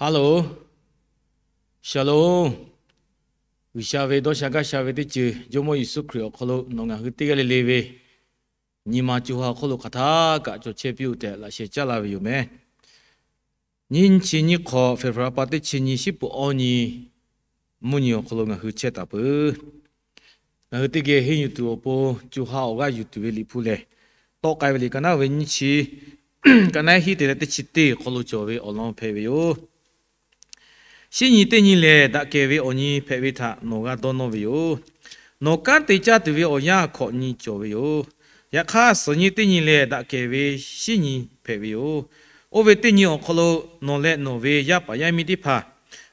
Hello, Shalom. G'uiˬsha ve dawˇ sha gaˇ sha ve teˇ ceuˬ Jawˇmawˇ Yeˍsuˆ Hkriꞈ awˬ hk'aw lo nawˬ ngaˬ hui teˇ g'aˇ le le ve nyi ma co ha awˬ hk'oˆ lo hk'aˬ htaˇ kaꞈ cawˬ chehˇ piˇ-oˆ tehꞈ laꞈ sheh caˉ laˇ ve yoˬ meh. Nyiˇ chi nyiˇ hk'awꞈ, February pa teˇ chi nyi, shiˉ peuˬ awˇ nyi, mvuhˇ nyi awˬ hk'aw lo ngaˬ hui chehˇ taˍ peuˬ. Ngaˬ hui teˇ geh henˇ yuˬ tuˬ awˬ pon co ha awˬ g'aˇ yuˬ tuˬ ve Liꞈ hpu lehˬ, tawˆ k'ai ve liꞈ ka naˉ ve nyiˇ chi, ka naˉ hiˉ te leh teˇ chi teˇ awˬ hk'aw lo cawˬ ve awˬ lawn hpehꞈ ve yoˬ. Shiˉ nyi teˇ nyi lehˬ, daꞈ kehˬ ve awˬ nyi hpehꞈ ve htaꞈ nawˬ g'a dawˇ nawˇ ve yoˬ. Nawˬ kanˉ te caˇ tuˬ ve awˬ yanˇ hkawꞈ nyi cawˬ ve yoˬ. Yaꞈ hk'aˇ, suhˍ nyi teˇ nyi lehˬ, daꞈ kehˬ ve shiˉ nyi hpehꞈ ve yoˬ. Oˇ ve teˇ nyi awˬ hk'aw lo nawˬ leh nawˬ ve yaˇ paˍ yaˇ miˇ teˇ hpaˍ,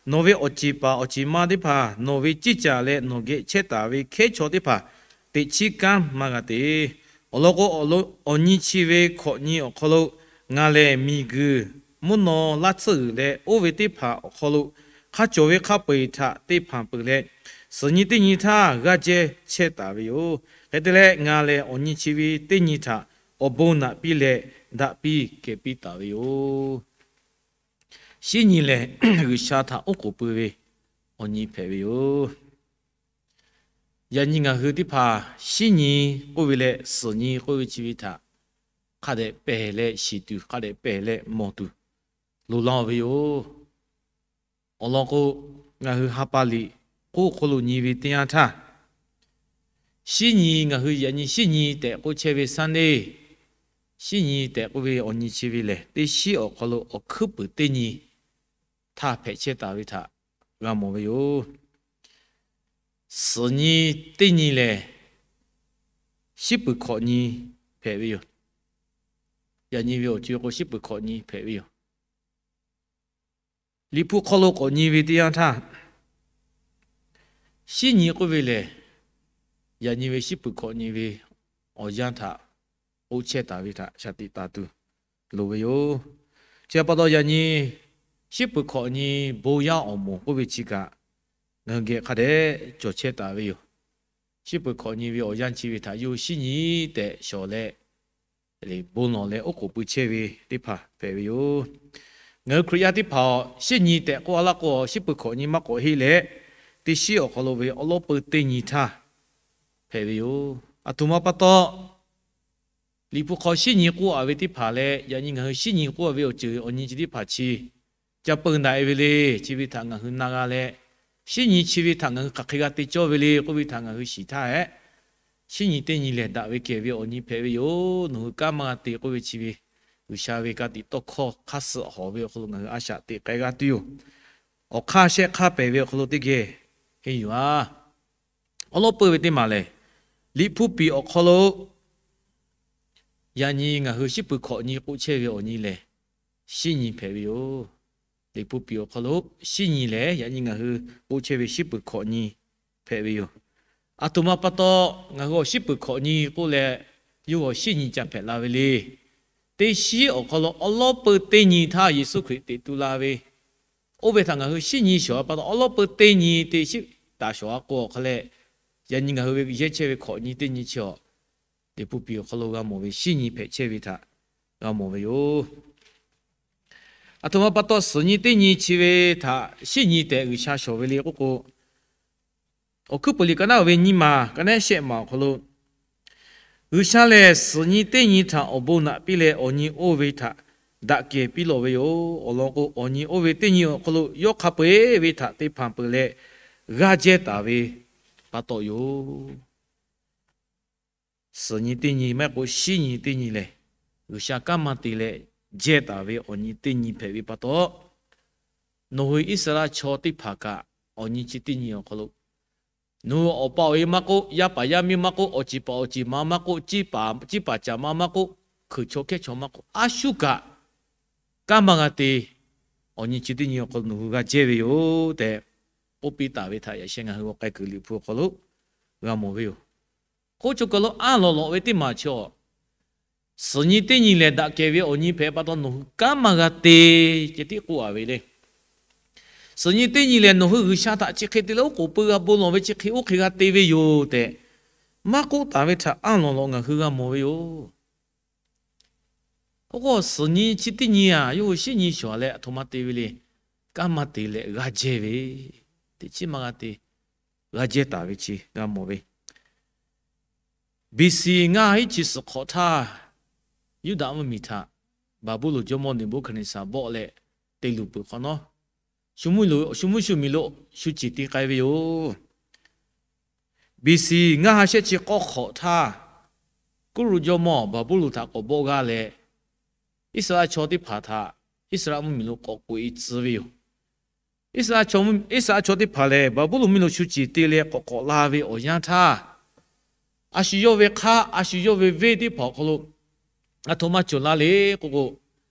nawˬ ve awˬ ceˬ paˍ awˬ ceˬ ma teˇ hpaˍ, nawˬ ve ceˇ caˬ leh nawˬ geh chehˇ taˍ ve hkehˉ chaw teˇ hpaˍ, teꞈ chiˉ kanˉ maˇ g'a te. Awˬ lawn k'o, awˬ nyi chi ve hkawꞈ nyi awˬ hk'aw lo ngaˬ lehˬ miˬguiˬ mvuhˇ naw laˇ tsuhˇ g'uiˬ leh oˇ ve teˇ hpaˍ awˬ hk'aw lo hk'a cawˬ ve hk'a peu-eˬ htaꞈ te hpanˍ peuˬ leh, suhˍ nyi teˇ nyi htaˇ g'aˇ jehˇ chehˇ taˍ ve yoˬ. Hk'e te leh, ngaˬ lehˬ awˬ nyi chi ve teˇ nyi htaꞈ awˬ bon naꞈ piˇ leh daꞈ piˇ kehˬ piˇ taˍ ve yoˬ. Shiˉ nyi lehˬ, G'uiˬsha htaꞈ oˉ k'oˍ pui ve awˬ nyi hpehꞈ ve yoˬ. Yaꞈ nyi ngaˬ hui teˇ hpaˍ shiˉ nyi k'oˆ ve leh suhˍ nyi k'oˆ ve chi ve htaꞈ hk'a dehꞈ pehˬ leh shiˍ tuˬ, hk'a dehꞈ pehˬ leh mawˬ tuˬ loˍ laˇ-oˬ ve yoˬ. Awˬ lawn k'o, ngaˬ hui ha pa liꞈ k'oˆ hk'oˆ lo nyi ve teˇ yanˇ htaˇ, shiˉ nyi, ngaˬ hui yaꞈ nyi shiˉ nyi tehꞈ k'oˆ chehˇ ve Sunday, shiˉ nyi tehꞈ k'oˆ ve awˬ nyi chi ve lehˬ, teˇ shiˉ awˬ hk'aw lo awˬ hkuiˉ puiˍ teˇ nyi htaˇ hpehꞈ chehˇ taˍ ve htaꞈ g'a mawˬ ve yoˬ. Suhˍ nyi teˇ nyi lehˬ, shiˉ peuˬ hkawꞈ nyi hpehꞈ ve yoˬ. Yaꞈ nyi ve awˬ co k'o, shiˉ peuˬ hkawꞈ nyi hpehꞈ ve yoˬ. Liꞈ hpu hk'aw lo k'awꞈ nyi ve teˇ yanˇ htaˇ, shiˉ nyi k'oˆ ve lehˬ, yaꞈ nyi ve shiˉ peuˬ hkawꞈ nyi ve awˬ yanˇ htaꞈ k'oˆ chehˇ taˍ ve htaꞈ shaˍ tiꞈ taˍ tuˬ loˍ ve yoˬ. Chi pa taw, yaꞈ nyi shiˉ peuˬ hkawꞈ nyi bon yaˇ awˬ moˍ k'oˆ ve chi kaꞈ, ngaˬ hui geh hk'a dehꞈ cawˬ chehˇ taˍ ve yoˬ. Shiˉ peuˬ hkawꞈ nyi ve awˬ yanˇ chi ve htaꞈ yawˇ hui shiˉ nyi tehꞈ shawˍ leh, bon lawˬ leh oˉ k'oˍ pui chehˇ ve teˇ hpaˍ hpehꞈ ve yoˬ. Ngaˬ hui Hkriꞈ yaˇ teˇ hpaˍ shiˉ nyi tehꞈ k'oˆ a laˇ k'o, shiˉ peuˬ hkawꞈ nyi maˇ k'awꞈ heˆ leh, teˇ shiˉ awˬ hk'aw lo ve awˉ lawˉ peu teˇ nyi htaˇ hpehꞈ ve yoˬ. Aˬ htoꞈ ma pa taw, Liꞈ hpu hk'aw shiˉ nyi k'oˆ a ve teˇ hpaˍ leh, yaꞈ nyi ngaˬ hui shiˉ nyi k'oˆ a ve awˬ ceuˬ awˬ nyi chi teˇ hpaˍ chi ca peu daꞈ e ve le, chi ve htaꞈ ngaˬ hui na g'a leh, shiˉ nyi chi ve htaꞈ ngaˬ hui hk'aˬ hk'e g'a te cawˇ ve le k'oˆ ve htaꞈ ngaˬ hui shiˍ htaˇ hehꞈ, shiˉ nyi teˇ nyi lehˬ, daꞈ ve kehˬ ve awˬ nyi hpehꞈ ve yoˬ. Nawˬ hui kanˉ maˇ g'a te k'oˆ ve chi ve, G'uiˬsha ve ka tiꞈ tawˇ hkawˇ hk'aˇ suh hawˬ ve awˬ hk'aw lo ngaˬ hui a shaꞈ teꞈ k'ai g'a tuˬ yoˬ. Awˬ hk'aˇ shehˆ hk'aˇ pehˬ ve awˬ hk'aw lo teˇ geh henˇ yuˬ-a. Awˉ lawˉ peu ve teˇ maˬ lehˬ, Liꞈ hpu piˍ awˬ hk'aw lo yaꞈ nyi ngaˬ hui shiˉ peuˬ hkawꞈ nyi k'oˆ chehˇ ve awˬ nyi lehˬ, shiˉ nyi hpehꞈ ve yoˬ. Liꞈ hpu piˍ awˬ hk'aw lo shiˉ nyi lehˬ, yaꞈ nyi ngaˬ hui k'oˆ chehˇ ve shiˉ peuˬ hkawꞈ nyi hpehꞈ ve yoˬ. Aˬ htoꞈ ma pa taw, ngaˬ hui awˬ shiˉ peuˬ hkawꞈ nyi k'oˆ leh, yawˇ hui awˬ shiˉ nyi ca hpehꞈ la ve le. Teˇ shiˉ awˬ hk'aw lo awˉ lawˉ peu teˇ nyi htaˇ Yeˍsuˆ Hkriꞈ teꞈ tu la ve, oˇ ve htaꞈ ngaˬ hui shiˉ nyi shawˍ pa taw, awˉ lawˉ peu teˇ nyi teˇ shiˉ taˍ shawˍ a k'o awˬ hk'a leh, yaꞈ nyi ngaˬ hui ve yehˇ chehˇ ve hkawꞈ nyi teˇ nyi chi awˬ, Liꞈ hpu piˍ awˬ hk'aw lo g'a mawˬ ve shiˉ nyi hpehꞈ chehˇ ve htaꞈ g'a mawˬ ve yoˬ. Aˬ htoꞈ ma pa taw suhˍ nyi teˇ nyi chi ve htaꞈ shiˉ nyi tehꞈ G'uiˬsha shawˍ ve le k'oˆ k'o, Awˬ hkuiˉ puiˍ liꞈ ka naˉ ve nyiˇ maˬ, ka naˉ shehˆ maˬ awˬ hk'aw lo, G'uiˬsha lehˬ suhˍ nyi teˇ nyi htaꞈ awˬ bon naꞈ piˇ leh, awˬ nyi oˇ ve htaꞈ daꞈ kehˬ piˇ lawˬ ve yoˬ. Awˬ lawn k'o, awˬ nyi oˇ ve teˇ nyi awˬ hk'aw lo yawˇ hk'a peu-eˬ ve htaꞈ te hpanˍ peuˬ leh, g'aˇ jehˇ taˍ ve pa taw yoˬ. Suhˍ nyi teˇ nyi maˇ heˆ k'o, shiˉ nyi teˇ nyi lehˬ, G'uiˬsha kanˉ maˇ te leh jehˇ taˍ ve awˬ nyi teˇ nyi hpehꞈ ve pa taw, nawˬ hui Iˉsaˍreˍlaˆ chaw teˇ hpaˍ kaꞈ, awˬ nyi chi teˇ nyi awˬ hk'aw lo, nawˬ hui awˬ pa awˬ e maˇ k'oˆ, yaˇ paˍ yaˇ miˇ maˇ k'oˆ, awˬ ceˬ paˍ awˬ ceˬ ma maˇ k'oˆ, ciˇ paˍ ciˇ paˍ caˬ ma maˇ k'oˆ, hkui chaw hkehˇ chaw maˇ k'oˆ, a shuˉ kaꞈ kanˉ maˇ g'a te. Awˬ nyi chi teˇ nyi awˬ hk'aw lo nawˬ hui g'a jehˇ ve yoˬ tehꞈ k'oˆ piˇ taˍ ve htaꞈ yaꞈ sheh ngaˬ hui awˬ k'ai kuiˬ Liꞈ hpu awˬ hk'aw lo g'a mawˬ ve yoˬ. K'oˆ chi kaˬ lo anˇ lawꞈ lawꞈ ve teˇ maˬ chi awˬ, suhˍ nyi teˇ nyi lehˬ daꞈ kehˬ ve awˬ nyi hpehꞈ pa taw nawˬ hui kanˉ maˇ g'a te ceh tiˉ k'oˆ a ve le. Suhˍ nyi teˇ nyi lehˬ nawˬ hui G'uiˬsha htaꞈ chi hk'e te leh oˉ k'oˍ pui g'a bon lawˬ ve chi hk'e oˇ hk'e g'a te ve yoˬ tehꞈ maˇ k'oˆ taˍ ve htaꞈ anˇ lawꞈ lawꞈ ngaˬ hui g'a mawˬ ve yoˬ. K'oˆ k'o, suhˍ nyi chi teˇ nyi a, yawˇ hui shiˉ nyi shawˍ leh aˬ htoꞈ ma te ve le. kanˉ maˇ te leh g'aˇ jehˇ ve, teꞈ chiˉ maˇ g'a te, g'aˇ jehˇ taˍ ve chi g'a mawˬ ve. B C ngaˇ ha iˉ chi suhˍ hk'awꞈ htaˇ, Yuˇdaꞈ mvuhˇ miˬ htaꞈ Baˍbuˍlonˍ jawˇmawˇ Neˍbuˆhkaˍneˍsaˍ bawˆ leh te luˬ peuˬ hk'awꞈ nawˉ, shu mvuhˇ shu mvuhˇ shu miˬ lo shu ceˬ te k'ai ve yoˬ. B C ngaˇ ha shehˆ chi k'awˇ hk'awꞈ htaˇ, Kuˇruˆ jawˇmawˇ Baˍbuˍlonˍ htaꞈ k'awꞈ bawˆ g'aˇ leh, Iˉsaˍreˍlaˆ chaw teˇ hpaˍ htaꞈ Iˉsaˍreˍlaˆ mvuhˇ miˬ lo k'awꞈ k'oꞈ-e tcuh ve yoˬ. Iˉsaˍreˍlaˆ chaw teˇ hpaˍ lehˬ, Baˍbuˍlonˍ mvuhˇ miˬ lo shu ceˬ te leh k'awꞈ k'awꞈ la ve awˬ yanˇ htaˇ, a shu yawˇ ve hk'aˆ, a shu yawˇ ve venˇ teˇ hpaˍ awˬ hk'aw lo a htoꞈ ma cawˬ la le k'oˆ k'o,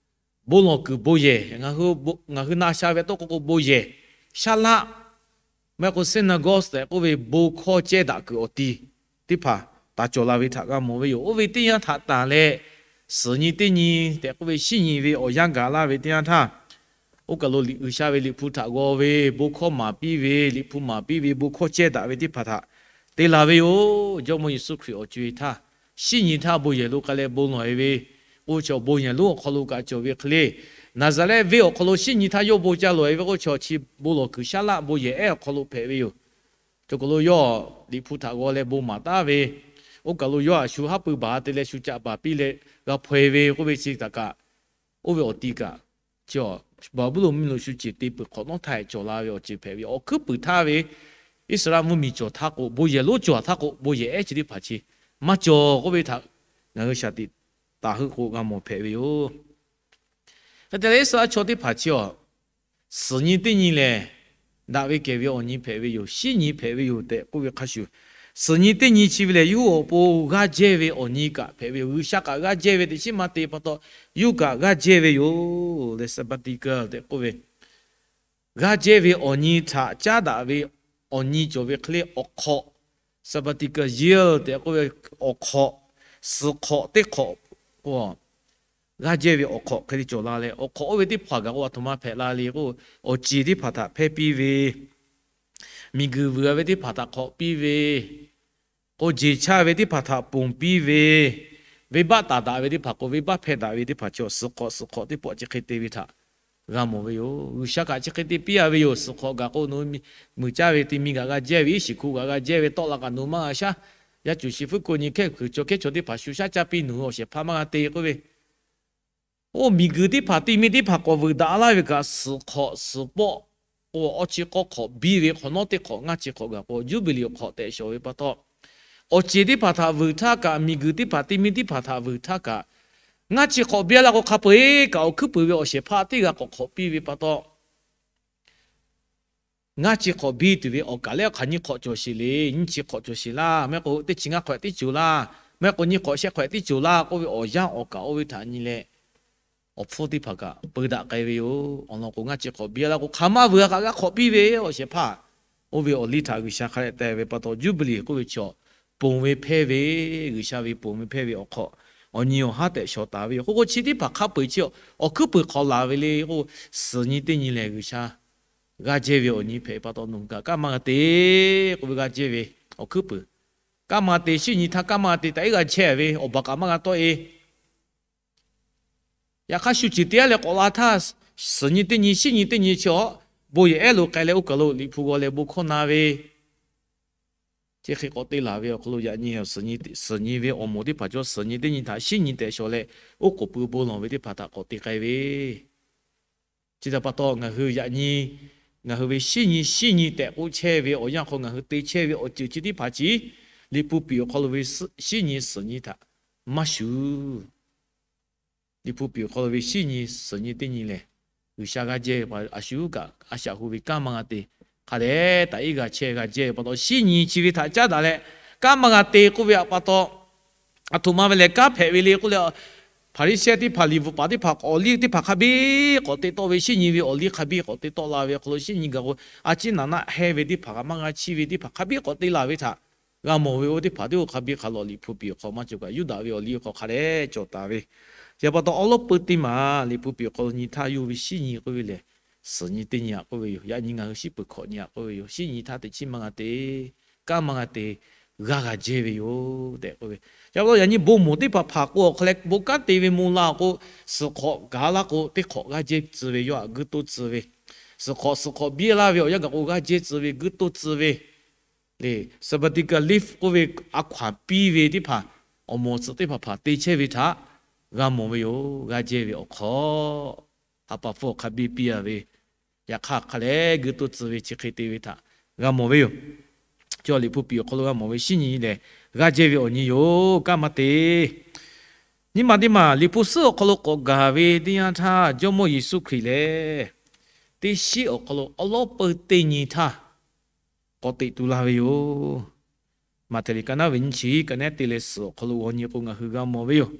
bon lawˬ kuiˬ bon yehˬ, ngaˬ hui na sha ve tawˇ k'oˆ k'o bon yehˬ, shaˉ laˆ, maˇ heˆ k'o synagogue tehꞈ k'oˆ ve bon hkawˇ cehˇ daꞈ kuiˬ awˬ ti teˇ hpaˍ taˍ cawˬ la ve htaꞈ g'a mawˬ ve yoˬ. Oˇ ve teˇ yanˇ htaꞈ tanˬ leh, suhˍ nyi teˇ nyi tehꞈ k'oˆ ve shinˉ nyi ve awˬ yanˇ gaˬ laˇ ve teˇ yanˇ htaˇ, oˇ kaˬ lo G'uiˬsha ve Liꞈ hpu htaꞈ g'aw ve, bon hkawˇ maˍ piˇ ve, Liꞈ hpu maˍ piˇ ve, bon hkawˇ cehˇ daꞈ ve teˇ hpaˍ htaꞈ te la ve yoˬ. Jawˇmawˇ Yeˍsuˆ Hkriꞈ awˬ co-e htaˇ, shinˉ nyi htaˇ bon yehˬ lo k'ai leh bon lawˬ e ve, k'o chaw bon yehˬ lonˉ awˬ hk'aw lo kaꞈ cawˬ ve hk'e le. Naˍzaˍrehˆ venˇ awˬ hk'aw lo shinˉ nyi htaˇ yawˇ bon ca lawˬ e ve k'o, chaw chi bon lawˬ kuiˬ shaˉ laˆ bon yehˬ ehˉ awˬ hk'aw lo hpehꞈ ve yoˬ. Chaw kaˬ lo yawˇ Liꞈ hpu htaꞈ g'aw leh bon maˍ taˉ ve, oˇ kaˬ lo yawˇ a shu haˉ pui baˬ te leh shu caꞈ baˬ piˇ leh g'a hpaw e ve k'oˆ ve chi htaꞈ kaꞈ, oˇ ve awˬ ti kaꞈ, chi Baˍbuˍlonˍ mvuhˇ miˬ lo shu ceˬ te peuˬ hk'awꞈ nawˉ htaˇ cawˬ la ve awˬ ceuˬ hpehꞈ ve yoˬ. Awˬ hkuiˉ puiˍ htaˇ ve Iˉsaˍreˍlaˆ mvuhˇ miˬ cawˬ htaˇ k'o, bon yehˬ lonˉ cawˬ htaˇ k'o, bon yehˬ ehˉ chi teˇ hpaˍ chi maˇ cawˬ k'oˆ ve htaꞈ ngaˬ hui shaˍ tiꞈ taˍ heuˆ k'o g'a mawˬ hpehꞈ ve yoˬ. Hk'e te leh Iˉsaˍreˍlaˆ chaw teˇ hpaˍ chi awˬ suhˍ nyi teˇ nyi lehˬ, daꞈ ve kehˬ ve awˬ nyi hpehꞈ ve yoˬ. Shinˉ nyi hpehꞈ ve yoˬ tehꞈ k'oˆ ve hk'a shuˍ, suhˍ nyi teˇ nyi chi ve lehˬ, yawˇ hui awˬ pon g'aˇ jehˇ ve awˬ nyi kaꞈ hpehꞈ ve yoˬ. G'uiˬsha kaꞈ g'aˇ jehˇ ve teˇ chiˉ maˇ te pa taw, yawˇ hui kaꞈ g'aˇ jehˇ ve yoˬ leh Sabbatical tehꞈ k'oˆ ve g'aˇ jehˇ ve awˬ nyi htaꞈ caˉ daꞈ ve awˬ nyi cawˬ ve hk'e le. Awˬ hk'awꞈ, Sabbatical year tehꞈ k'oˆ ve awˬ hk'awꞈ, suhˍ hk'awꞈ teˇ hk'awꞈ k'o, g'aˇ jehˇ ve awˬ hk'awꞈ hk'e te cawˬ la leh, awˬ hk'awꞈ oˇ ve teˇ hpaˍ kaꞈ k'o, a htoꞈ ma hpehꞈ la le k'o, awˬ ceˬ teˇ hpaˍ htaꞈ hpehˇ piˇ ve, miˬguiˬ vuiˬ ve teˇ hpaˍ htaꞈ hk'awꞈ piˇ ve, k'o jeˬ chaˇ ve teˇ hpaˍ htaꞈ ponˬ piˇ ve, venˇbaˆ taˍ daꞈ ve teˇ hpaˍ k'o, venˇbaˆ hpehˇ daꞈ ve teˇ hpaˍ chi awˬ suhˍ hk'awꞈ suhˍ hk'awꞈ teˇ pawˆ chi hk'e te ve htaꞈ g'a mawˬ ve yoˬ. G'uiˬsha kaꞈ chi hk'e te piˇ a ve yoˬ. Suhˍ hk'awꞈ gaˬ k'o, nawˬ muiˬ caˇ ve ti mi kaꞈ g'a jehˇ ve, iˉ shiˍ hku kaꞈ g'a jehˇ ve, tawˆ la kaꞈ nawˬ maˇ g'a shaˉ. Yaˇ cuˬ shi fuˉ ko nyi hkehˇ kuiˬ chaw hkehˇ chaw teˇ hpaˍ shu shaˉ caˇ piˇ nawˬ hui awˬ shehˍ hpaˇ maˇ g'a te k'oˆ ve, oˇ miˬguiˬ teˇ hpaˍ ti mi teˇ hpaˍ k'awꞈ vuiˬ daꞈ laˇ ve kaꞈ, suhˍ hk'awꞈ suhˍ pawˆ k'o, awˇ chi k'awˇ hk'awꞈ biˇ ve hk'awꞈ nawˉ teˇ hk'awꞈ ngaˇ chi hk'awꞈ gaˬ k'o, Juˇbiˍliˍ awˬ hk'awꞈ tehꞈ shawˍ ve pa taw, awˬ ceˬ teˇ hpaˍ htaꞈ vuiˬ htaˇ kaꞈ, miˬguiˬ teˇ hpaˍ ti mi teˇ hpaˍ htaꞈ vuiˬ htaˇ kaꞈ, ngaˇ chi hk'awꞈ biˇ laˇ k'o, hk'a peu-eˬ kaꞈ awˬ hkuiˉ puiˍ ve awˬ shehˍ hpaˇ teˇ g'aˇ k'awꞈ hk'awꞈ piˇ ve pa taw, ngaˇ chi hk'awꞈ biˇ tuˬ ve awˬ kaˍ lehˬ, awˬ hk'aˬ nyiˇ hk'awꞈ cawˬ sheˍ le. Nyiˇ chi hk'awꞈ cawˬ sheˍ laˇ, maˇ heˆ k'o teˇ chi ngaˇ hk'awꞈ tiˉ cawˬ laˇ, maˇ heˆ k'o nyiˇ hk'awꞈ shehˆ hk'awꞈ tiˉ cawˬ laˇ k'oˆ ve awˬ yanˇ awˬ kaˍ oˇ ve htaꞈ nyi leh, awˬ hpfuhˇ teˇ hpaˍ kaꞈ peu daꞈ k'ai ve yoˬ. Awˬ lawn k'o, ngaˇ chi hk'awꞈ biˇ laˇ k'o, hk'aˬ ma vuiˬ a kaꞈ g'a hk'awꞈ piˇ ve awˬ shehˍ hpaˇ, oˇ ve awˬ liˇ htaꞈ G'uiˬsha hk'a dehꞈ teh ve pa taw, Juˇbiˍliˍ k'oˆ ve chaw ponˬ ve hpehˇ ve, G'uiˬsha ve ponˬ ve hpehˇ ve awˬ hk'awꞈ awˬ nyi awˬ haˉ tehꞈ shawˍ taˍ ve yoˬ. K'o k'o, chi teˇ hpaˍ hk'a peu-eˬ chi awˬ hkuiˉ puiˍ hk'aw laˬ ve le k'o, suhˍ nyi teˇ nyi lehˬ, G'uiˬsha g'aˇ jehˇ ve awˬ nyi hpehꞈ pa taw, nawˬ hui kaꞈ kanˉ maˇ g'a te k'oˆ ve g'aˇ jehˇ ve awˬ hkuiˉ puiˍ, kanˉ maˇ g'a te, shinˉ nyi htaˇ kanˉ maˇ g'a te, taꞈ iˉ g'a chehˇ ve awˬ baˬ kaꞈ maˇ g'a tawˆ e. Yaꞈ hk'aˇ, shu ceuˬ te-a leh k'awꞈ la htaˇ, suhˍ nyi teˇ nyi, shinˉ nyi teˇ nyi chi awˬ bon yehˬ ehˉ lo k'ai leh, oˇ kaˬ lo Liꞈ hpu g'aw leh bon hkawˇ na ve, chi hk'e k'awꞈ te laˬ ve awˬ hk'aw lo, yaꞈ nyi suhˍ nyi ve awˬ moˍ teˇ hpaˍ cawˬ, suhˍ nyi teˇ nyi htaꞈ shinˉ nyi tehꞈ shawˍ leh, oˉ k'oˍ pui bon lawˬ ve teˇ hpaˍ htaꞈ k'awꞈ te k'ai ve, chi htaꞈ pa taw, ngaˬ hui yaꞈ nyi ngaˬ hui ve shinˉ nyi, shinˉ nyi tehꞈ k'oˆ chehˇ ve awˬ yanˇ hk'aw ngaˬ hui te chehˇ ve awˬ ceuˬ chi teˇ hpaˍ chi, Liꞈ hpu piˍ awˬ hk'aw lo ve shinˉ nyi suhˍ nyi htaꞈ maˇ shuˍ. Liꞈ hpu piˍ awˬ hk'aw lo ve shinˉ nyi suhˍ nyi teˇ nyi lehˬ, G'uiˬsha g'aˇ jehˇ ve pa a shu kaꞈ a shaꞈ hu ve kanˉ maˇ g'a te, hk'a dehꞈ taꞈ iˉ g'a chehˇ g'a jehˇ ve pa taw, shinˉ nyi chi ve htaꞈ caˉ daꞈ leh, kanˉ maˇ g'a te k'oˆ ve pa taw, a htoꞈ ma ve lehˬ kanˉ hpehꞈ ve le k'oˆ leh, Hpaˍriˍsehˇ teˇ hpaˍ, Liꞈ bvuhꞈ paˍ teˇ hpaˍ, awˬ liˇ teˇ hpaˍ hk'a biˇ k'awꞈ te tawˆ ve, shinˉ nyi ve awˬ liˇ hk'a biˇ k'awꞈ te tawˆ la ve awˬ hk'aw lo, shinˉ nyi gaˬ k'o, a ciˉ naˍ naˆ hehnˇ ve teˇ hpaˍ kaꞈ maˇ g'a chiˇ ve teˇ hpaˍ hk'a biˇ k'awꞈ te la ve htaꞈ g'a mawˬ ve. Oˇ teˇ hpaˍ teˇ oˇ hk'a biˇ hk'a lawꞈ Liꞈ hpu piˍ awˬ hk'aw maˇ cawˬ kaꞈ, Yuˇdaꞈ ve awˬ liˇ awˬ hk'aw hk'a dehꞈ cawˬ taˍ ve. Chi pa taw, awˉ lawˉ peu teˇ maˬ Liꞈ hpu piˍ awˬ hk'aw lo nyi htaˇ, yawˇ ve shinˉ nyi k'oˆ ve lehˬ, suhˍ nyi teˇ nyi aꞈ k'oˆ ve yoˬ. Yaꞈ nyi ngaˬ hui shiˉ peuˬ hkawꞈ nyi aꞈ k'oˆ ve yoˬ. Shinˉ nyi htaˇ teꞈ chiˉ maˇ g'a te, kanˉ maˇ g'a te, g'aˇ g'a jehˇ ve yoˬ tehꞈ k'oˆ ve. Chi pa taw, yaꞈ nyi bon moˍ teˇ hpaˍ hpaˍ k'o, awˬ hk'aw leh bon kanˉ te ve mvuh la awˬ k'o, suhˍ hk'awꞈ gaˬ laˇ k'o, teˇ hk'awꞈ g'aˇ jehˇ tcuh ve, yawˇ htaꞈ guˇ toˇ tcuh ve, suhˍ hk'awꞈ suhˍ hk'awꞈ biˇ laˇ ve awˬ yanˇ gaˬ k'o g'aˇ jehˇ tcuh ve, guiˇ toˇ tcuh ve, le, sabbatical leave k'oˆ ve a hkaw-anˬ piˇ ve teˇ hpaˍ, awˬ moˍ tcuhꞈ teˇ hpaˍ hpaˍ te chehˇ ve htaꞈ g'a mawˬ ve yoˬ. G'aˇ jehˇ ve awˬ hk'aw, ha pa hpfuhˇ awˬ hk'a biˇ piˇ a ve, yaꞈ hk'aˇ hk'a leh guiˇ toˇ tcuh ve chi hk'e te ve htaꞈ g'a mawˬ ve yoˬ. Chi Liꞈ hpu piˍ awˬ hk'aw lo g'a mawˬ ve shinˉ nyi lehˬ, g'aˇ jehˇ ve awˬ nyi yoˬ. Kanˉ maˇ te. Nyi ma teˇ maˬ Liꞈ hpu suhˉ awˬ hk'aw lo k'awꞈ gaˬ ve teˇ yanˇ htaˇ, Jawˇmawˇ Yeˍsuˆ Hkriꞈ lehˬ, teˇ shinˉ awˬ hk'aw lo awˉ lawˉ peu teˇ nyi htaˇ k'awꞈ teꞈ tu la ve yoˬ. Maꞈhtehˍ liꞈ ka naˉ ve nyiˇ chi ka nehˉ te leh suhˍ awˬ hk'aw lo g'aw nyi k'o ngaˬ hui g'a mawˬ ve yoˬ.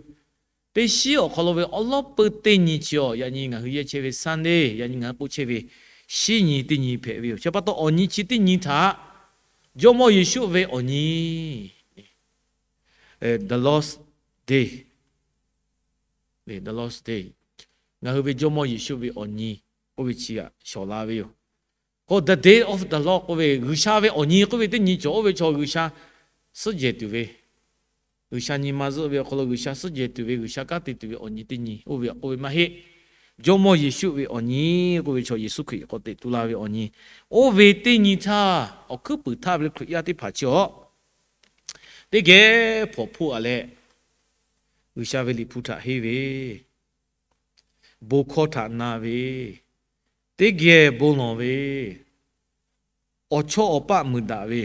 Teˇ shinˉ awˬ hk'aw lo ve awˉ lawˉ peu teˇ nyi chi awˬ, yaꞈ nyi ngaˬ hui yehˇ chehˇ ve Sunday, yaꞈ nyi ngaˬ hui k'oˆ chehˇ ve shinˉ nyi teˇ nyi hpehꞈ ve yoˬ. Chi pa taw awˬ nyi chi teˇ nyi htaꞈ Jawˇmawˇ Yeˍsuˆ ve awˬ nyi, the Lord's Day, the Lord's Day, ngaˬ hui ve Jawˇmawˇ Yeˍsuˆ ve awˬ nyi k'oˆ ve chi htaꞈ shawˍ la ve yoˬ. K'o the day of the Lord k'oˆ ve G'uiˬsha ve awˬ nyi k'oˆ ve teˇ nyi cawˬ, oˇ ve chaw G'uiˬsha suhˉ jehˬ tuˬ ve, G'uiˬsha nyi ma zuhˆ ve awˬ hk'aw lo G'uiˬsha suhˉ jehˬ tuˬ ve, G'uiˬsha kanˉ te tuˬ ve awˬ nyi teˇ nyi oˇ ve k'oˆ ve maˇ heˆ. Jawˇmawˇ Yeˍsuˆ ve awˬ nyi k'oˆ ve chaw Yeˍsuˆ Hkriꞈ k'awꞈ teꞈ tu la ve awˬ nyi, oˇ ve teˇ nyi htaˇ awˬ hkuiˉ puiˍ htaˇ ve Hkriꞈ yaˇ teˇ hpaˍ chi awˬ, teˇ geh hpawnˬ hpoˆ a leh, G'uiˬsha ve Liꞈ hpu htaꞈ henˇ ve, bon hkawˇ htaꞈ na ve, teˇ geh bon lawˬ ve, awˬ chawˇ awˬ paˆ muiˬ daꞈ ve,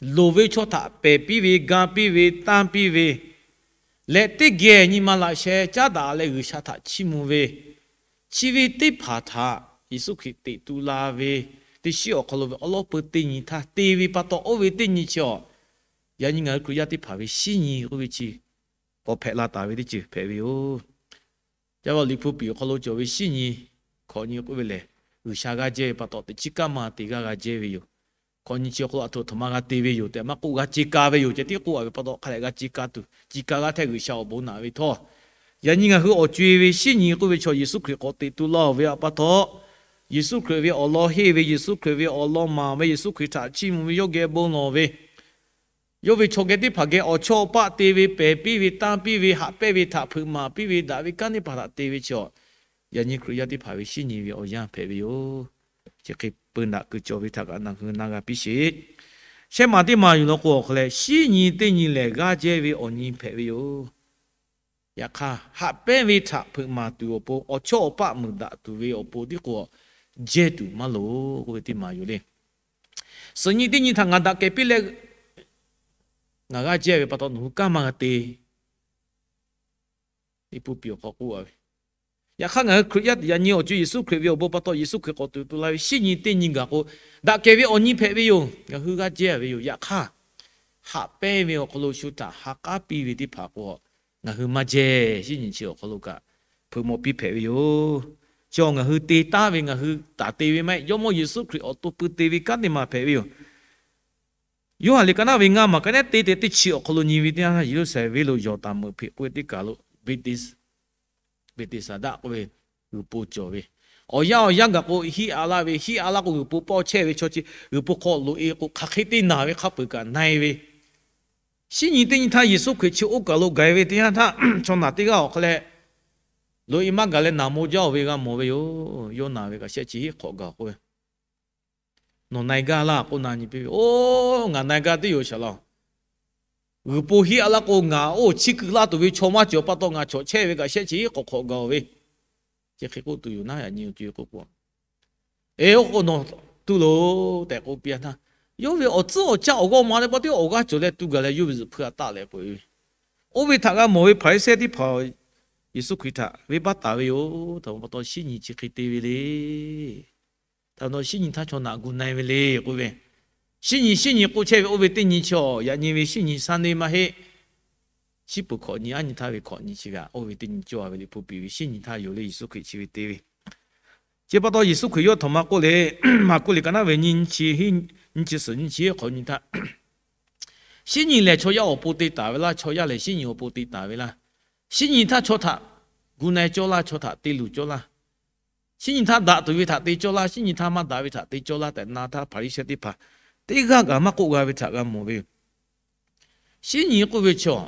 loˍ ve chaw htaꞈ pehˬ piˇ ve, ga piˇ ve, tanˇ piˇ ve, leh teˇ geh nyi ma laꞈ sheh caˉ daꞈ leh G'uiˬsha htaꞈ chiˇ mvuh ve, chi ve teˇ hpaˍ htaꞈ Yeˍsuˆ Hkriꞈ teꞈ tu la ve, teˇ shinˉ awˬ hk'aw lo ve awˉ lawˉ peu teˇ nyi htaˇ te ve pa taw, oˇ ve teˇ nyi chi awˬ, yaꞈ nyi ngaˬ hui Hkriꞈ yaˇ teˇ hpaˍ ve shinˉ nyi k'oˆ ve chi k'awꞈ hpehꞈ la taˍ ve teˇ ceuˬ hpehꞈ ve yoˬ. Ca va Liꞈ hpu piˍ awˬ hk'aw lo cawˬ ve shinˉ nyi, hkawꞈ nyi k'oˆ ve lehˬ, G'uiˬsha g'aˇ jehˇ ve pa taw teꞈ chiˉ kaˇ ma te g'aˇ g'a jehˇ ve yoˬ. Hkawꞈ nyi chi awˬ hk'aw lo a htoꞈ ma g'a te ve yoˬ tehꞈ maˇ k'oˆ, g'a ce ka ve yoˬ. Ceh tiˉ k'oˆ a ve pa taw hk'a leh g'a ce ka tuˬ, ci ka g'aˇ htehˇ G'uiˬsha awˬ bon naꞈ ve htawˇ, yaꞈ nyi ngaˬ hui awˬ co-e ve shinˉ nyi k'oˆ ve chaw Yeˍsuˆ Hkriꞈ k'awꞈ teꞈ tu laˇ ve pa taw, Yeˍsuˆ Hkriꞈ ve awˬ lawn henˇ ve, Yeˍsuˆ Hkriꞈ ve awˬ lawn maˍ ve, Yeˍsuˆ Hkriꞈ htaꞈ chiˇ mvuh ve, yawˇ geh bon lawˬ ve, yawˇ ve chaw geh teˇ hpaˍ geh awˬ chawˇ awˬ paˆ te ve, pehˬ piˇ ve, tanˇ piˇ ve, haꞈ pehnˇ ve htaꞈ hpeuꞈ maˍ piˇ ve, daꞈ ve kanˉ teˇ hpaˍ htaꞈ te ve chi awˬ, yaꞈ nyi Hkriꞈ yaˇ teˇ hpaˍ ve shinˉ nyi ve awˬ yanˇ hpehꞈ ve yoˬ. Chi hk'e peu daꞈ kuiˬ cawˬ ve htaꞈ kaꞈ ngaˬ hui na g'a piˇ sheˍ. Shehˆ maˬ teˇ maˬ yuˬ law k'o awˬ hk'aw leh, shinˉ nyi teˇ nyi lehˬ g'aˇ jehˇ ve awˬ nyi hpehꞈ ve yoˬ. Yaꞈ hk'aˇ, haꞈ pehnˇ ve htaꞈ hpeuꞈ maˍ tuˬ awˬ pon, awˬ chawˇ awˬ paˆ muiˬ daꞈ tuˬ ve awˬ pon tiˉ k'o, jehˇ tuˬ maˇ loˍ k'oˆ ve teˇ maˬ yoˬ le. Suhˍ nyi teˇ nyi htaꞈ ngaˬ daꞈ kehˬ piˇ leh, ngaˬ g'aˇ jehˇ ve pa taw nawˬ hui kanˉ maˇ g'a te. Liꞈ hpu piˍ awˬ hk'aw k'oˆ a ve, yaꞈ hk'aˇ ngaˬ hui Hkriꞈ yaˇ yaꞈ nyi awˬ co Yeˍsuˆ Hkriꞈ ve awˬ bon pa taw Yeˍsuˆ Hkriꞈ k'awꞈ teꞈ tu la ve shinˉ nyi teˇ nyi gaˬ k'o, daꞈ kehˬ ve awˬ nyi hpehꞈ ve yoˬ. Ngaˬ hui g'aˇ jehˇ ve yoˬ. Yaꞈ hk'aˇ, haꞈ pehnˇ ve awˬ hk'aw lo shu htaꞈ ha k'aˉ piˇ ve teˇ hpaˍ k'o, ngaˬ hui maˇ jehˇ. Shinˉ nyi chi awˬ hk'aw lo kaꞈ hpeuꞈ mawˬ piˇ hpehꞈ ve yoˬ. Chi ngaˬ hui te taˉ ve, ngaˬ hui taˍ te ve maˇ heˆ. Jawˇmawˇ Yeˍsuˆ Hkriꞈ awˬ to pui te ve kanˉ teˇ maˬ hpehꞈ ve yoˬ. Yoˇhanˬ liꞈ ka naˉ ve ngaˇ maˬ ka nehˉ te tehꞈ teˇ chi awˬ hk'aw lo nyi ve teˇ yanˇ htaˇ, Yeˍruˆsaˍlehnˍ venˇ lo Yawˬtanˍ meuꞈ hpeꞈ k'oˆ ve teˇ kaˬ lo Beˍteˍsaˍdaˆ k'oˆ ve g'uiˬ po cawˬ ve, awˬ yanˇ awˬ yanˇ gaˬ k'o hiˆ a laˇ ve, hiˆ a laˇ k'o g'uiˬ po pawˇ chehˇ ve chaw chi g'uiˬ po hk'aw loꞈ-e k'o hk'aˬ hk'e te naˬ ve hk'a peuˬ kaꞈ na-e ve, shinˉ nyi teˇ nyi htaˇ Yeˍsuˆ Hkriꞈ chi oˇ kaˬ lo gaˬ ve teˇ yanˇ htaˇ, chaw naˬ teˇ g'aˇ awˬ hk'aw leh loꞈ-e maˇ gaˬ leh naˬ maw jaˇ-oˬ ve g'a mawˬ ve yoˬ. Yawˇ naˬ ve kaꞈ shehˆ chi hiˆ hk'awꞈ gaˬ k'oˆ ve, nawˬ na-e gaˇ laˇ k'oˆ na nyi piˇ ve, Oˇ, ngaˬ na-e gaˇ teˇ yoˬ shaˍ laˇ. G'uiˬ po hiˆ a laˇ k'o ngaˬ oˇ chiˇ keu laˇ tuˬ ve chaw maˇ cawˬ pa taw ngaˬ chawꞈ chehˇ ve kaꞈ shehˆ chi hiˆ hk'awꞈ hk'awꞈ gaˬ-oˬ ve, chi hk'e k'oˆ tuˬ yoˬ naˉ. Yaꞈ nyi awˬ co k'oˆ k'o, Eˬ, oˇ k'o nawˬ tuˬ loˬ tehꞈ k'oˆ piˇ a htaˇ, yawˇ ve awˬ tcuhˉ awˬ caˇ awˬ g'awˇ ma leh pa teˇ awˬ g'aˇ cawˬ leh tuˬ gaˬ leh yawˇ ve zuhꞈ hpui a taˆ leh k'oꞈ-e ve. Oˇ ve htaꞈ g'a mawˬ ve Hpaˍriˍsehˇ teˇ hpaˍ Yeˍsuˆ Hkriꞈ htaꞈ venˇbaˆ taˍ ve yoˬ. Htaꞈ pa taw shinˉ nyi chi hk'e te ve le. Htaꞈ pa taw shinˉ nyi htaˇ chaw naˬ gu na-e ve le k'oˆ ve, shinˉ nyi shinˉ nyi k'oˆ chehˇ ve oˇ ve teˇ nyi chaw yaꞈ nyi ve shinˉ nyi Sunday maˇ heˆ. Shiˉ peuˬ hkawꞈ nyi aˉ nyi htaˇ ve hkawꞈ nyi chi g'aꞈ oˇ ve teˇ nyi cawˇ a ve Liꞈ hpu piˍ ve shinˉ nyi htaˇ yoˬ le. Yeˍsuˆ Hkriꞈ chi ve te ve, chi pa taw Yeˍsuˆ Hkriꞈ yawˇ htawꞈ ma k'oˆ le, Maˍkuˆ liꞈ ka naˉ ve nyi nyi chi, nyi chi suhˍ nyi chi hk'awꞈ nyi htaˇ, shinˉ nyi lehˬ chaw yaˇ awˬ pon te taˍ ve laˇ, chaw yaˇ lehˬ shinˉ nyi awˬ pon te taˍ ve laˇ. Shinˉ nyi htaˇ chaw htaꞈ gu na-e cawˇ laˇ, chaw htaꞈ te luˬ cawˇ laˇ. Shinˉ nyi htaˇ daꞈ tuˬ ve htaꞈ te cawˇ laˇ, shinˉ nyi htaˇ maˇ daꞈ ve htaꞈ te cawˇ laˇ tehꞈ na htaˇ Hpaˍriˍsehˇ teˇ hpaˍ teˇ g'aˇ kaꞈ maˇ k'oˆ g'a ve htaꞈ g'a mawˬ ve yoˬ. Shinˉ nyi k'oˆ ve chaw,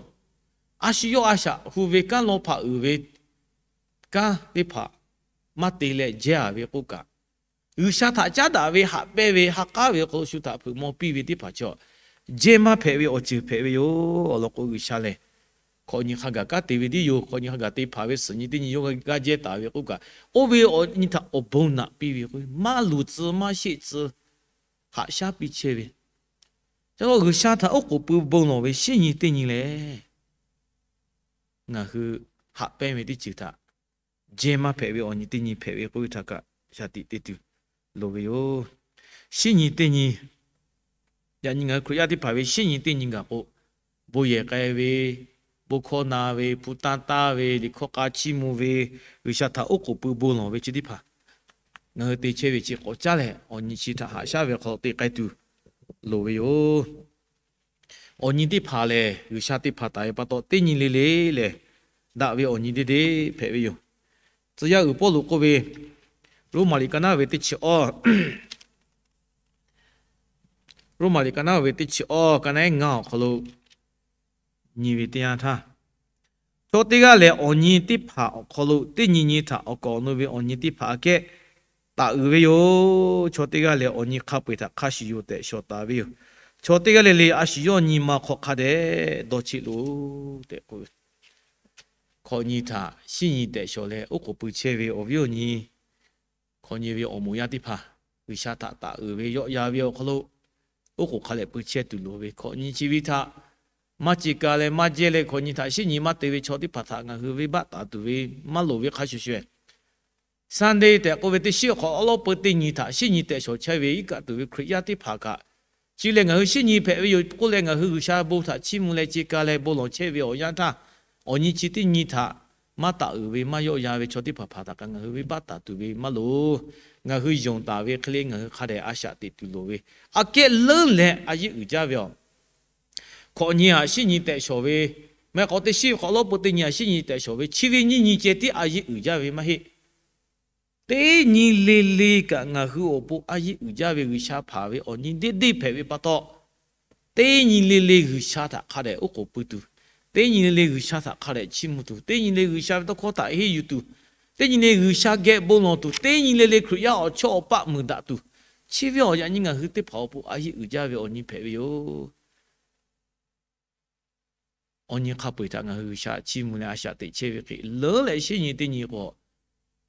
a shu yawˇ a shaꞈ hu ve kanˉ law hpaꞈ uiˍ ve kanˉ teˇ hpaˍ maˇ te leh jehˇ a ve k'oˆ kaꞈ, G'uiˬsha htaꞈ caˉ daꞈ ve, haꞈ pehnˇ ve, ha k'aˉ ve awˬ hk'aw lo shu htaꞈ hpeuꞈ maw piˇ ve teˇ hpaˍ chaw, jehˇ maˇ hpehꞈ ve awˬ ceuˬ hpehꞈ ve yoˬ. Awˬ lawn k'o, G'uiˬsha lehˬ hk'awꞈ nyi hk'a gaˬ kanˉ te ve tiˉ yoˬ. Hk'awꞈ nyi hk'a gaˬ te hpanˍ ve suhˍ nyi teˇ nyi yawˇ g'aˇ jehˇ taˍ ve k'oˆ kaꞈ, oˇ ve awˬ nyi htaꞈ awˬ bon naꞈ piˇ ve k'o, maˇ luˬ tcuh maˇ sheˆ tcuh haꞈ shaˉ piˇ chehˇ ve. Ca lo G'uiˬsha htaꞈ oˉ k'oˍ pui bon lawˬ ve shinˉ nyi teˇ nyi lehˬ, ngaˬ hui haꞈ pehnˇ ve teˇ ceuˬ htaꞈ jehˇ maˇ hpehꞈ ve awˬ nyi teˇ nyi hpehꞈ ve k'oˆ ve htaꞈ kaꞈ shaˍ tiꞈ te tuˬ loˍ ve yoˬ. Shinˉ nyi teˇ nyi, yaꞈ nyi ngaˬ hui Hkriꞈ yaˇ teˇ hpaˍ ve shinˉ nyi teˇ nyi gaˬ k'o, bon yehˬ k'ai ve, bon hkawˇ na ve, hpu tanˇ taˇ ve, liꞈ hkawˇ k'a chiˇ mvuh ve, G'uiˬsha htaꞈ oˉ k'oˍ pui bon lawˬ ve chi teˇ hpaˍ ngaˬ hui te chehˇ ve chi k'awꞈ caˉ leh, awˬ nyi chi htaꞈ haꞈ shaˉ ve awˬ hk'aw lo te k'ai tuˬ loˍ ve yoˬ. Awˬ nyi teˇ hpaˍ lehˬ, G'uiˬsha te hpanˍ taˍ ve pa taw, teˇ nyi le le lehˬ, daꞈ ve awˬ nyi deˇ deˇ hpehꞈ ve yoˬ. Tcuh yaˇ uiˍ Pawˇluꞈ k'oˆ ve, Roˉmaꞈ liꞈ ka naˉ ve teˇ chi awˇ, Roˉmaꞈ liꞈ ka naˉ ve teˇ chi awˇ, ka naˉ ngaˇ awˬ hk'aw lo nyi ve teˇ yanˇ htaˇ, chaw teˇ g'aˇ lehˬ, awˬ nyi teˇ hpaˍ awˬ hk'aw lo teˇ nyi nyi htaꞈ awˬ kawꞈ awˬ nu ve awˬ nyi teˇ hpaˍ aꞈ kehˉ taˍ uiˍ ve yoˬ. Chaw teˇ g'aˇ lehˬ, awˬ nyi hk'a peu-eˬ htaꞈ hk'a shuˍ yoˬ tehꞈ shawˍ taˍ ve yoˬ. Chaw teˇ g'aˇ le le a shu yawˇ nyi ma hk'aw hk'a dehꞈ dawˇ cheˆ loˬ tehꞈ k'oˆ ve. Hkawꞈ nyi htaꞈ shinˉ nyi tehꞈ shawˍ leh oˉ k'oˍ pui chehˇ ve awˬ viˉ awˬ nyi, hkawꞈ nyi ve awˬ moˍ yaˇ teˇ hpaˍ, G'uiˬsha htaꞈ taˍ uiˍ ve yawˆ yan ve awˬ hk'aw lo oˉ k'oˍ hk'a dehꞈ pui chehˇ tuˬ loˍ ve, hkawꞈ nyi chi ve htaꞈ maˇ ce ka leh maˇ jehˇ leh hkawꞈ nyi htaꞈ shinˉ nyi maˇ te ve chaw teˇ hpaˍ htaꞈ ngaˬ hui venˇbaˆ taˍ tuˬ ve maˇ loˍ ve hk'a shuˍ shuˍ, Sunday tehꞈ k'oˆ ve teˇ shinˉ awˬ hk'aw awˉ lawˉ peu teˇ nyi htaꞈ shinˉ nyi tehꞈ shawˍ chehˇ ve iˉ kaˆ tuˬ ve Hkriꞈ yaˇ teˇ hpaˍ kaꞈ, chi lehˬ ngaˬ hui shinˉ nyi hpehꞈ ve yoˬ k'oˆ leh, ngaˬ hui G'uiˬsha bon htaꞈ chiˇ mvuh leh ce ka leh bon lawˬ chehˇ ve awˬ yanˇ htaˇ, awˬ nyi chi teˇ nyi htaꞈ maˇ taˍ uiˍ ve maˇ yawˆ yan ve chaw teˇ hpaˍ hpaˍ htaꞈ kaꞈ ngaˬ hui venˇbaˆ taˍ tuˬ ve maˇ loˍ. Ngaˬ hui yonˍ taˍ ve hk'e le ngaˬ hui hk'a dehꞈ a shaꞈ teꞈ tuˬ loˍ ve, aꞈ kehˉ leuˉ leh a yeˆ uiˍ jaˇ ve aˬ. Hkawꞈ nyi htaꞈ shinˉ nyi tehꞈ shawˍ ve, maˇ heˆ k'o teˇ shinˉ awˬ hk'aw awˉ lawˉ peu teˇ nyi htaꞈ shinˉ nyi tehꞈ shawˍ ve, chi ve nyiˇ nyi ceh tiˉ a yeˆ uiˍ jaˇ ve maˇ heˆ. Teˇ nyi le le kaꞈ ngaˬ hui awˬ pon a yeˆ uiˍ jaˇ ve G'uiˬsha hpanˍ ve awˬ nyi deˇ deˇ hpehꞈ ve pa taw, teˇ nyi le le G'uiˬsha htaꞈ hk'a dehꞈ oˉ k'oˍ pui tuˬ, teˇ nyi le le G'uiˬsha htaꞈ hk'a dehꞈ chiˇ mvuh tuˬ, teˇ nyi le G'uiˬsha ve tawˇ hkawˇ htaꞈ henˇ yuˬ tuˬ, teˇ nyi le G'uiˬsha geh bon lawˬ tuˬ, teˇ nyi le le Hkriꞈ yaˇ awˬ chawˇ awˬ paˆ muiˬ daꞈ tuˬ, chi ve awˬ yaꞈ nyi ngaˬ hui teˇ hpaˍ awˬ pon a yeˆ uiˍ jaˇ ve awˬ nyi hpehꞈ ve yoˬ. Awˬ nyi hk'a peu-eˬ htaꞈ ngaˬ hui G'uiˬsha chiˇ mvuh leh a shaꞈ teꞈ chehˇ ve hk'e, leuˉ leh shinˉ nyi teˇ nyi k'o,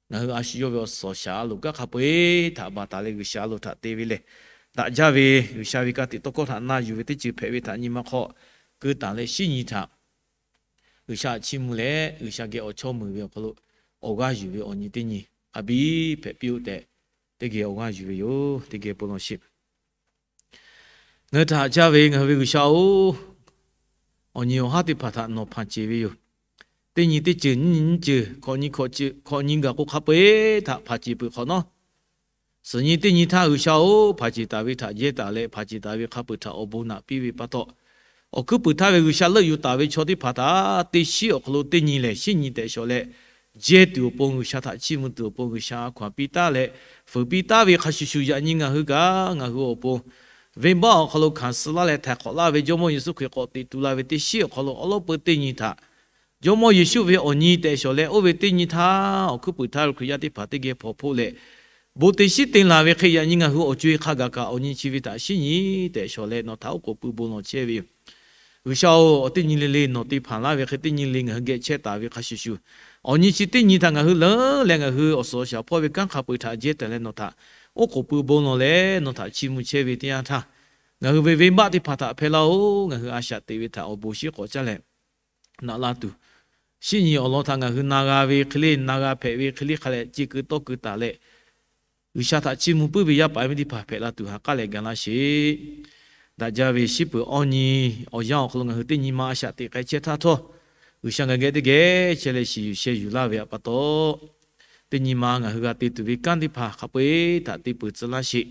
ngaˬ hui a shu yawˇ ve awˬ suhˍ awˬ shaˍ a loˍ kanˉ hk'a peu-eˬ htaꞈ baˬ taˍ leh G'uiˬsha a loˍ htaꞈ te ve lehˬ, daꞈ jaˇ ve G'uiˬsha ve ka tiꞈ tawˇ hkawˇ htaꞈ na yuˬ ve teˇ ceuˬ hpehꞈ ve htaꞈ nyi ma hk'aw keu taˍ leh, shinˉ nyi htaꞈ G'uiˬsha chiˇ mvuh leh G'uiˬsha geh awˬ chawˇ muiˬ ve awˬ hk'aw lo awˬ g'aˇ yuˬ ve awˬ nyi teˇ nyi a biˇ hpehꞈ piˇ-oˆ tehꞈ, teˇ geh awˬ g'aˇ yuˬ ve yoˬ. Teˇ geh bon lawˬ sheˍ. Ngaˬ hui htaꞈ haꞈ jaˇ ve ngaˬ hui ve G'uiˬsha-oˬ, awˬ nyi awˬ haˉ teˇ hpaˍ htaꞈ nawˬ hpanˍ ceˬ ve yoˬ. Teˇ nyi teˇ ceuˬ nyiˇ nyi nyiˇ ceuˬ hkawꞈ nyi hkawꞈ nyi gaˬ k'o hk'a peu-eˬ htaꞈ hpanˍ ceˬ peuˬ hk'awꞈ nawˉ, suhˍ nyi teˇ nyi htaˇ G'uiˬsha-oˬ, hpanˍ ceˬ taˍ ve htaꞈ jehˇ taˍ leh hpanˍ ceˬ taˍ ve hk'a peu-eˬ htaꞈ awˬ bon naꞈ piˇ ve pa taw, awˬ hkuiˉ puiˍ htaˇ ve G'uiˬsha leuˆ yuˬ taˍ ve chaw teˇ hpaˍ htaꞈ teˇ shinˉ awˬ hk'aw lo teˇ nyi lehˬ shinˉ nyi tehꞈ shawˍ leh, jehˇ tuˬ awˬ pon G'uiˬsha htaꞈ chiˇ mvuh tuˬ awˬ pon G'uiˬsha a hkaw-anˬ piˇ taˉ leh fuiˍ piˇ taˉ ve hk'a shuˍ shuˍ, yaꞈ nyi ngaˬ hui kaꞈ ngaˬ hui awˬ pon venˇbaˆ awˬ hk'aw lo hkanˍ suh laˇ leh htaiˍ hk'awꞈ laˇ ve Jawˇmawˇ Yeˍsuˆ Hkriꞈ k'awꞈ teꞈ tu la ve teˇ shinˉ awˬ hk'aw lo awˉ lawˉ peu teˇ nyi htaꞈ Jawˇmawˇ Yeˍsuˆ ve awˬ nyi tehꞈ shawˍ leh, oˇ ve teˇ nyi htaˇ awˬ hkuiˉ puiˍ htaˇ ve Hkriꞈ yaˇ teˇ hpaˍ teˇ geh hpawnˬ hpoˆ leh, bon te shiˉ te laˬ ve hk'e, yaꞈ nyi ngaˬ hui awˬ co-e hk'a gaˬ kaꞈ awˬ nyi chi ve htaꞈ shinˉ nyi tehꞈ shawˍ leh nawˬ htaꞈ oˉ k'oˍ pui bon lawˬ chehˇ ve yoˬ. G'uiˬsha-oˬ, awˬ teˇ nyi le le nawˬ te hpanˍ laˇ ve hk'e, teˇ nyi le ngaˬ hui geh chehˇ taˍ ve hk'a shuˍ shuˍ, awˬ nyi chi teˇ nyi htaꞈ ngaˬ hui leuˉ leh ngaˬ hui awˬ suhˍ awˬ shaˍ hpawˇ ve kanˉ hk'a peu-eˬ htaꞈ jehˇ taˍ leh nawˬ htaꞈ oˉ k'oˍ pui bon lawˬ leh nawˬ htaꞈ chiˇ mvuh chehˇ ve teˇ yanˇ htaˇ, ngaˬ hui ve venˇbaˆ teˇ hpaˍ htaꞈ hpehˇ laˇ-oˬ. Ngaˬ hui a shaꞈ teꞈ ve htaꞈ awˬ bon shiˉ k'awꞈ caˉ leh naꞈ la tuˬ, shinˉ nyi awˬ lawn htaꞈ ngaˬ hui na g'a ve hk'e le, na g'a hpehꞈ ve hk'e le hk'a leh ce keu tawˇ keu taˍ leh, G'uiˬsha htaꞈ chiˇ mvuh puiˉ ve yaˇ paˍ yaˇ miˇ teˇ hpaˍ hpehꞈ la tuˬ ha k'aˉ leh ga laˇ sheˍ. Daꞈ jaˇ ve shiˉ peuˬ awˇ nyi awˬ yanˇ awˬ hk'aw lo ngaˬ hui teˇ nyi ma a shaꞈ teꞈ k'ai chehˇ htaˇ htawˇ, G'uiˬsha ngaˬ geh teˇ geh chehˇ leh shiˍ yuˬ sheh yuˬ laˇ ve pa taw, teˇ nyi ma ngaˬ hui g'a te tuˬ ve kanˉ teˇ hpaˍ hk'a peu-eˬ htaꞈ te peuˬ tcuh laˇ sheˍ.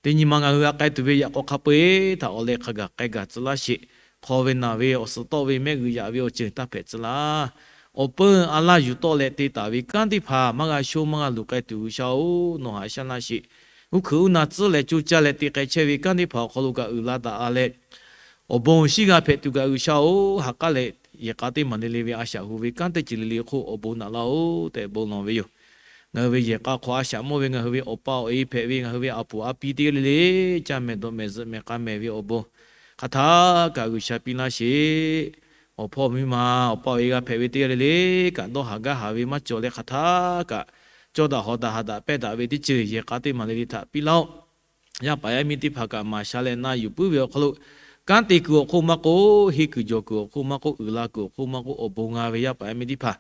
Teˇ nyi ma ngaˬ hui g'a k'ai tuˬ ve yaꞈ k'aw hk'a peu-eˬ htaꞈ awˬ leh hk'a gaˬ k'ai gaˬ tcuh laˇ sheˍ. Hk'aw ve naˬ ve awˬ suhˍ tawˆ ve mehˆ g'uiˬ yaꞈ ve awˬ ceuˬ taˇ hpehꞈ tcuh laˇ. Awˬ peuˇ a laˇ yuˬ tawˆ leh te taˍ ve kanˉ teˇ hpaˍ maˇ g'a shonˇ maˇ g'a luˬ k'ai tuˬ, G'uiˬsha-oˬ, nawˬ haꞈ shaˉ laˇ sheˍ. Uˉ hkuiꞈ uˉ na tcuhˉ leh coˇ caˇ leh te k'ai chehˇ ve kanˉ teˇ hpaˍ awˬ hk'aw lo kaꞈ uiˍ la daꞈ la leh, awˬ bon shiˉ g'a hpehꞈ tuˬ kaꞈ, G'uiˬsha-oˬ, ha k'aˉ leh yehˬ k'a teˇ maˬ le le ve a shaꞈ hu ve kanˉ teˇ ceuˬ le le hk'oˆ awˬ bon naꞈ laˇ-oˬ tehꞈ bon lawˬ ve yoˬ. Ngaˬ hui ve yehˬ k'a hk'aw a shaꞈ mawˇ ve ngaˬ hui ve awˬ pa awˬ e hpehꞈ ve ngaˬ hui ve a puˍ a pi teˇ g'aˇ le le, caˇ mehˍ dawꞈ mehˍ zuhꞈ mehˍ k'a mehˍ ve awˬ bon hk'aˬ htaˇ kaꞈ G'uiˬsha piˇ laˇ sheˍ. Awˬ hpawˇ miˇ ma awˬ pa awˬ e g'a hpehꞈ ve teˇ g'aˇ le le kaꞈ dawˇ haˍ gaˇ haˍ ve maˇ cawˬ leh hk'aˬ htaˇ kaꞈ cawˇ daꞈ hawˍ daꞈ haˍ daꞈ pehˇ daꞈ ve teˇ ceuˬ yehˬ k'a teˇ maˬ le le htaꞈ piˇ laˇ-oˆ. Yaˇ paˍ yaˇ miˇ teˇ hpaˍ kaꞈ maˍ sha leh na yuˬ puiˉ ve awˬ hk'aw lo, kanˉ te kuiˬ awˬ hk'oˆ maˇ k'oˆ, henˇ kuiˬ jawˬ kuiˬ awˬ hk'oˆ maˇ k'oˆ, uiˍ la kuiˬ awˬ hk'oˆ maˇ k'oˆ, awˬ bon g'a ve yaˇ paˍ yaˇ miˇ teˇ hpaˍ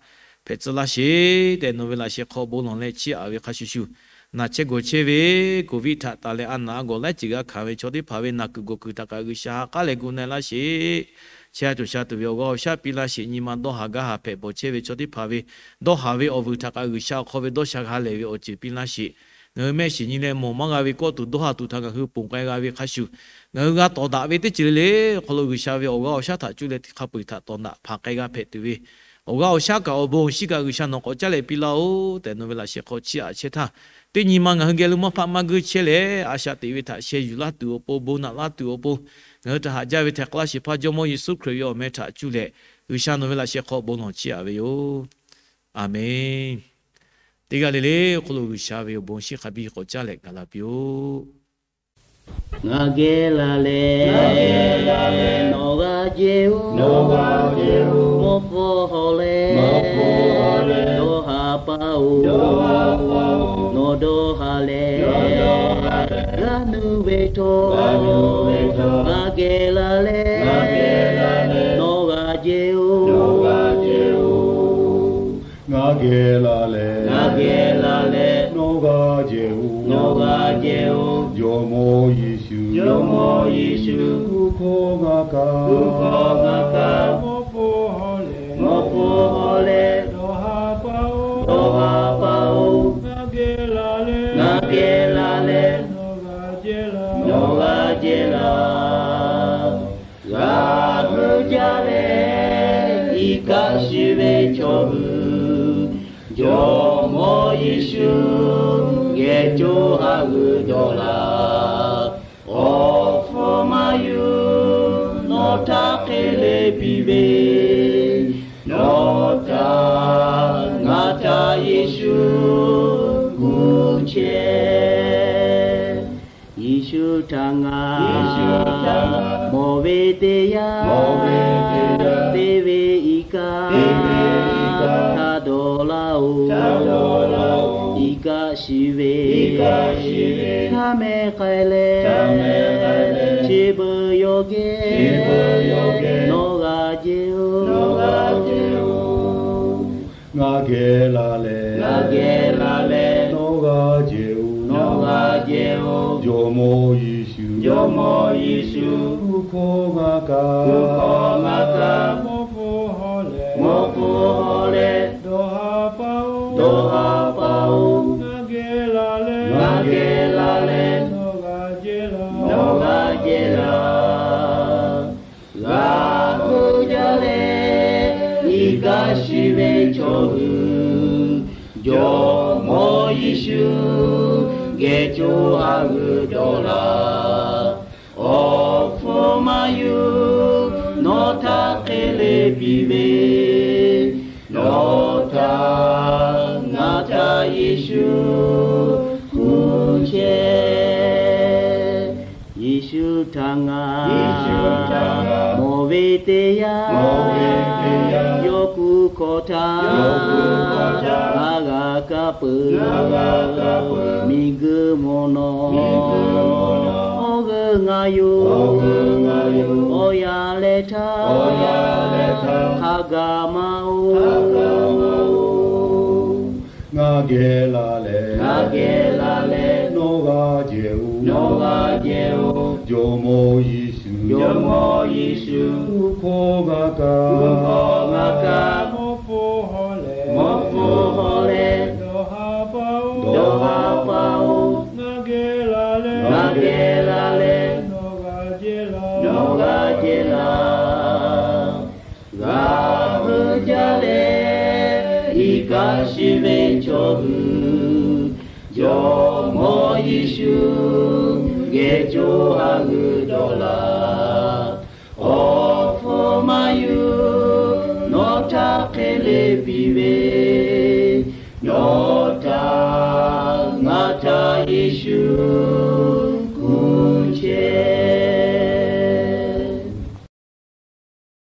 hpehꞈ tcuh laˇ sheˍ tehꞈ, nawˬ ve laꞈ sheh hk'aw bon lawˬ leh chiˇ aꞈ ve hk'a shuˍ shuˍ, naˬ chehˇ gawˬ chehˇ ve Covid htaꞈ taˍ leh a naˬ a gawˬ laiˉ ceuˬ g'a hkanˍ ve chaw teˇ hpaˍ ve naˬ kuiˬ gawˬ kuiˬ htaꞈ kaꞈ G'uiˬsha ha k'aˉ leh gu na-e laˇ sheˍ. Chehˇ a cawˬ sha tuˬ ve awˬ g'aˇ awˬ shaˉ piˇ laˇ sheˍ. Nyi ma dawˇ haˍ gaˇ haˍ hpehꞈ bawˬ chehˇ ve chaw teˇ hpaˍ ve dawˇ haˍ ve awˬ vuiˬ htaꞈ kaꞈ G'uiˬsha awˬ hk'aw ve dawˇ sha g'a lehˬ ve awˬ ceuˬ piˇ laˇ sheˍ. Ngaˬ hui mehˆ shiˍ nyi leh mawˬ maˇ g'a ve kawˆ tuˬ dawˇ haˍ tuˬ htaꞈ ngaˬ hui ponˬ k'ai g'a ve hk'a shuˍ, ngaˬ hui g'a tawˍ daꞈ ve teˇ ceuˬ le le awˬ hk'aw lo G'uiˬsha ve awˬ g'aˇ awˬ shaˉ htaꞈ cuˇ leh hk'a peu-eˬ htaꞈ tawˍ daꞈ hpanˍ k'ai g'a hpehꞈ tuˬ ve awˬ g'aˇ awˬ shaˉ kaꞈ awˬ bon awˬ shinˉ kaꞈ G'uiˬsha nawˬ k'awꞈ caˉ leh piˇ laˇ-oˆ tehꞈ, nawˬ ve laꞈ sheh hk'aw chiˇ aꞈ chehˇ htaˇ, teˇ nyi ma ngaˬ hui geh lo maˇ hpaˆ maˇ guiˇ chehˇ leh, a shaꞈ teꞈ ve htaꞈ sheh yuˬ laˇ tuˬ awˬ pon, bon naꞈ laˇ tuˬ awˬ pon, ngaˬ hui htaꞈ haꞈ jaˇ ve htaiˍ hk'aˬ laˇ shehˍ hpaˇ Jawˇmawˇ Yeˍsuˆ Hkriꞈ ve awˬ meh htaꞈ cuˇ leh, G'uiˬsha nawˬ ve laꞈ sheh hk'aw bon lawˬ chiˇ aꞈ ve yoˬ. Aˬmenˍ. Teˇ g'aˇ le le awˬ hk'aw lo G'uiˬsha ve awˬ bon shinˉ hk'a biˇ k'awꞈ caˇ leh gaˬ la piˇ-oˆ. Ngaˬ geh la leh, nawˬ g'a jehˇ-oˆ. Mawˇ hpfuhˇ hawˉ leh, dawˇ haˍ paˍ-oˬ, nawˬ dawˇ haˍ leh, g'a nuˇ ve htawˇ, ngaˬ geh la leh, nawˬ g'a jehˇ-oˆ. Ngaˬ geh la leh, ngaˬ geh la leh, nawˬ g'a jehˇ-oˆ, nawˬ g'a jehˇ-oˆ. Jawˇmawˇ Yeˍsuˆ, Jawˇmawˇ Yeˍsuˆ, kuˬ hkawˇ ngaˬ kaꞈ, kuˬ hkawˇ ngaˬ kaꞈ, mawˇ hpfuhˇ hawˉ leh, mawˇ hpfuhˇ hawˉ leh, dawˇ haˍ paˍ-oˬ, dawˇ haˍ paˍ-oˬ. Ngaˬ geh la leh, ngaˬ geh la leh, nawˬ g'a jehˇ la, nawˬ g'a jehˇ la. G'a heuˆ jaˇ leh, iˉ kaˆ shiˍ ve chaw hui, Jawˇmawˇ Yeˍsuˆ geh co ha g'euꞈ dawˬ laˬ. Awˬ hpfuhˇ maˇ yuˬ, nawˬ htaꞈ hk'e le piˇ ve, nawˬ htaꞈ ngaˬ htaꞈ Yeˍsuˆ kuˬ chehˇ. Yeˍsuˆ htaꞈ ngaˬ mawˬ ve teˇ yanˇ, te ve iˉ kaˆ htaꞈ dawˬ laˇ-oˬ. Iˉ kaˆ shiˍ ve, chaˇ meh k'ai leh, chi beuꞈ yawˇ geh nawˬ g'a jehˇ-oˬ. Ngaˬ geh la leh, ngaˬ geh la leh, nawˬ g'a jehˇ-oˬ, nawˬ g'a jehˇ-oˬ. Jawˇmawˇ Yeˍsuˆ, Jawˇmawˇ Yeˍsuˆ, kuˬ hkawˇ ngaˬ kaꞈ, kuˬ hkawˇ ngaˬ kaꞈ, mawˇ hpfuhˇ hawˉ leh, mawˇ hpfuhˇ hawˉ leh, dawˇ haˍ paˍ-oˬ, dawˇ haˍ paˍ-oˬ. Ngaˬ geh la leh, ngaˬ geh la leh, nawˬ g'a jehˇ la, nawˬ g'a jehˇ la. G'a heuˆ jaˇ leh, iˉ kaˆ shiˍ ve chaw hui, Jawˇmawˇ Yeˍsuˆ geh co ha g'euꞈ dawˬ laˬ. Awˬ hpfuhˇ maˇ yuˬ, nawˬ htaꞈ hk'e le piˇ ve, nawˬ htaꞈ ngaˬ htaꞈ Yeˍsuˆ kuˬ chehˇ. Yeˍsuˆ htaꞈ ngaˬ mawˬ ve teˇ yanˇ, yawˇ kuˬ hkawˇ htaꞈ ngaˬ g'a kaˇ peuˬ. Miˬguiˬ mawˬ nawˬ, awˬ g'euˆ ngaˬ yoˬ. Awˬ yanˇ leh htaˇ, hk'a gaˬ ma-oˬ. Ngaˬ geh la leh, ngaˬ geh la leh, nawˬ g'a jehˇ-oˬ, nawˬ g'a jehˇ-oˬ. Jawˇmawˇ Yeˍsuˆ, Jawˇmawˇ Yeˍsuˆ, kuˬ hkawˇ ngaˬ kaꞈ, kuˬ hkawˇ ngaˬ kaꞈ, mawˇ hpfuhˇ hawˉ leh, mawˇ hpfuhˇ hawˉ leh, dawˇ haˍ paˍ-oˬ, dawˇ haˍ paˍ-oˬ. Ngaˬ geh la leh, ngaˬ geh la leh, nawˬ g'a jehˇ la, nawˬ g'a jehˇ la. G'a heuˆ jaˇ leh, iˉ kaˆ shiˍ ve chaw hui, Jawˇmawˇ Yeˍsuˆ geh co ha g'euꞈ dawˬ laˬ. Awˬ hpfuhˇ maˇ yuˬ, nawˬ htaꞈ hk'e le piˇ ve, nawˬ htaꞈ Yeˍsuˆ kuˬ chehˇ.